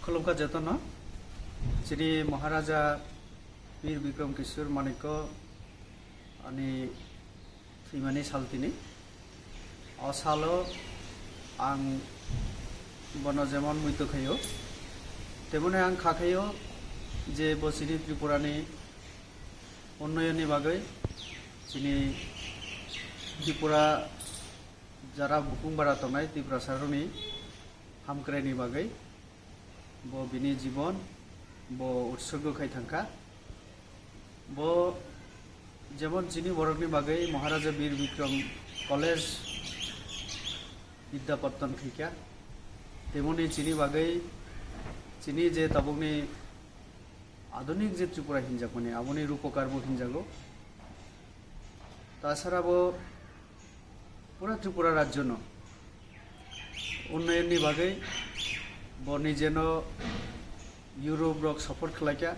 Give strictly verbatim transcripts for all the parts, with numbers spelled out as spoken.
Khulumkha jotono, chini Maharaja Bir Bikram Kishore Manikya ani thwimani sal tini. O salo ang bono jemon muitu khaio, temoni ang kha khaio je bo chini Tripurani unnayonni bagwi, chini Tripura jara bukung bara tongnai Tiprasarokni hamkraini bagwi bo bini jibon bo utsorgo khai thangkha. Bo jemon chini borokni bagwi Maharaja Bir Bikram College Bidya Pattan khaikha, temoni chini bagwi chini je tabukni adhunik je Tripura hinjakmani aboni rupokar bo hinjago. Tasara bo pura Tripura rajyono unnayonni bagwi bo nijeno Europe rok support khlaikha,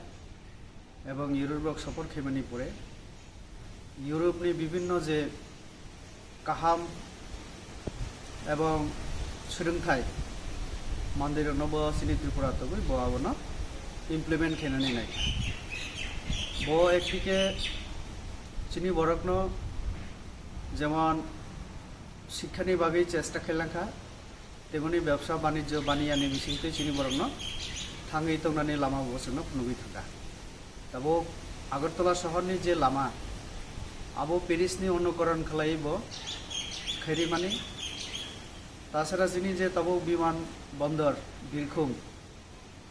ebong Europe rok support khaimani pore Europe ni bibinno je kaham ebong swrwngthai mandirokno bo chini Tripura togwi bo abono implement khainani naikha. Bo ekdike chini borokno jemon sikhani bagwi chesta khailangkha, temoni bebsa banijyo baniyani bisingtwi chini borokno thangwi tongnani lama bo chwngno phunugwi thangkha. Tabuk Agartala sohorni je lama, abo Parisni onukoron khlaiwi bo khairimani. Tasara chini je tabuk biman bondor, birkhung,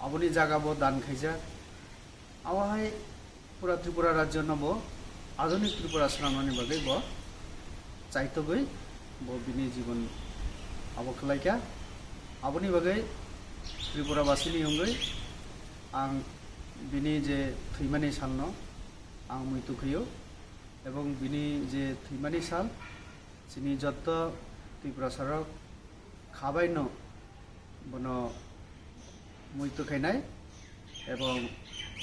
aboni jaga bo dan khaijak. Abo hai pura Tripura rajyono bo adhunik Tripura swnamnani bagwi bo chaitogwi bo bini jibon abo khlaikha. Aboni bagwi Tripura basini wngwi ang bini je thwimani salno ang muitu khaio, ebong bini je thwimani sal chini jotto Tiprasarok khabaino bono muitu khainai ebong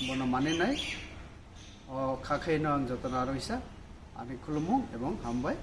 bono maninai. O kha khaino ang jotono aro isa ani khulumung ebong hambai.